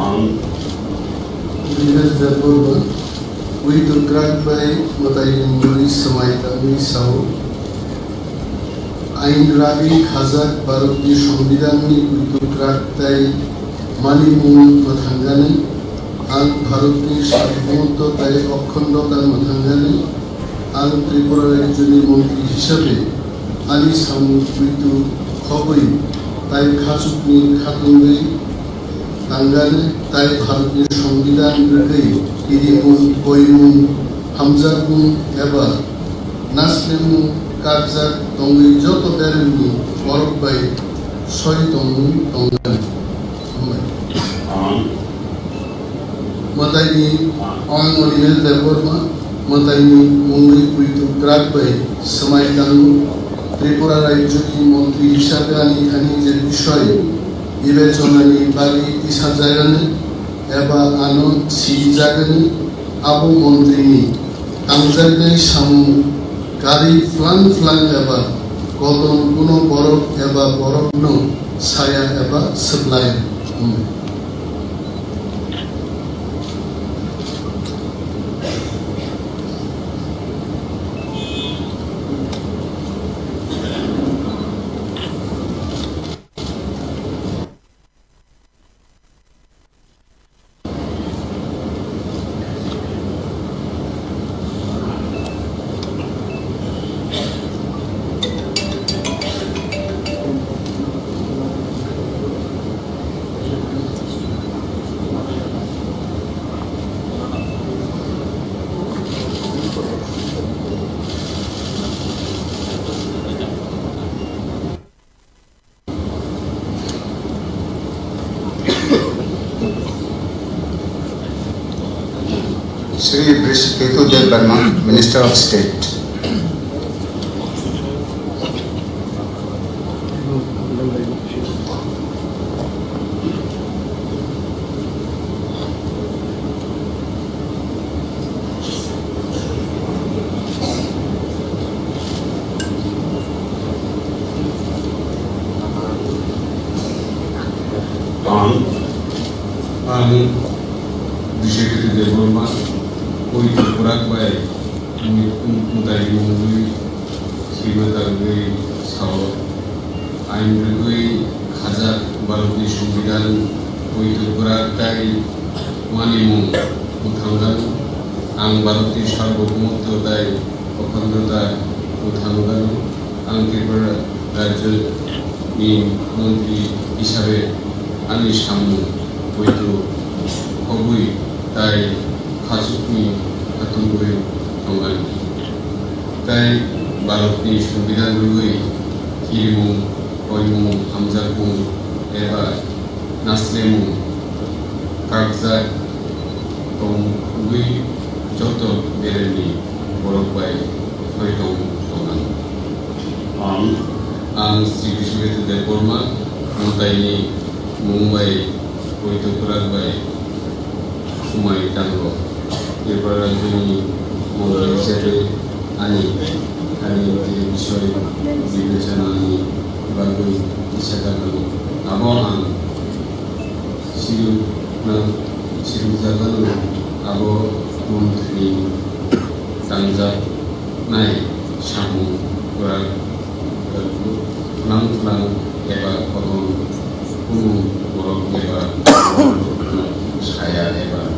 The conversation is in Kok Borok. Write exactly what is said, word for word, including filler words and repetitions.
Ang Dinesh Debbarma, Uitwkrak bai mwtaini mungwi swmai tangwi sao, ain ragwi khajak Bharatni Songbidanni uitwkrak tei manimung mwthangani, ang Bharatni Sarbobomoto tei Okhondo ta mwthangani, ang Tripura Rajyoni montri hisabe ani samung uitwk khobwi tai khachukni khatungwi tangani tai Bharatni Songbidan rwgwi kirimung, koimung, hamjakmung eba naslemung kakjak tongwi joto beremni borok bai soi tongmung tongmani. Hambai. Mwtaini, ang Onimesh Debbarma, mwtaini mungwi uitwkrak bai swmai tango. Tripura Rajyoni montri hisabe ani thani je bisoi bibechonani bagwi tisajagani eba ano sijagani abo montrini tangjaknai samung karwi phlang phlang eba koton kuno borok eba borokno saya eba swplaya. Shri Brishaketu Debbarma, Minister of State. Ang, ang Bishekiti Debbarma, Uitwkrak bai mwtai mungwi swima tangwi sao. Ain rwgwi khajak Bharatni Songbidan, Uitwkrak tei manimung mwthangjago. Ang Bharatni Sarbobomoto tei Okhandota mwthangjago. Ang Tripura Rajyoni montri hisabe ani samung poito khobwi tai khachukni khatungwi tongnai. Tei Bharatni Songbidan rwgwi kirimung, koimung, hamjakmung eba naslemung kakjak tongwi joto beremni borok bai soi tong tongnai. Ang, ang Sri Bishwajit Debbarma, mwtaini mung bai Uitwkrak bai swmai tango. Tripura Rajyoni montri hisabe ani, ani je bisoi bibechanani bagwi tisa kha nango. Abo ang sirwkna, sirwkjagano abo montrini tangjaknai samung kwrak, kwlang kwlang eba koton kunu borok eba saya eba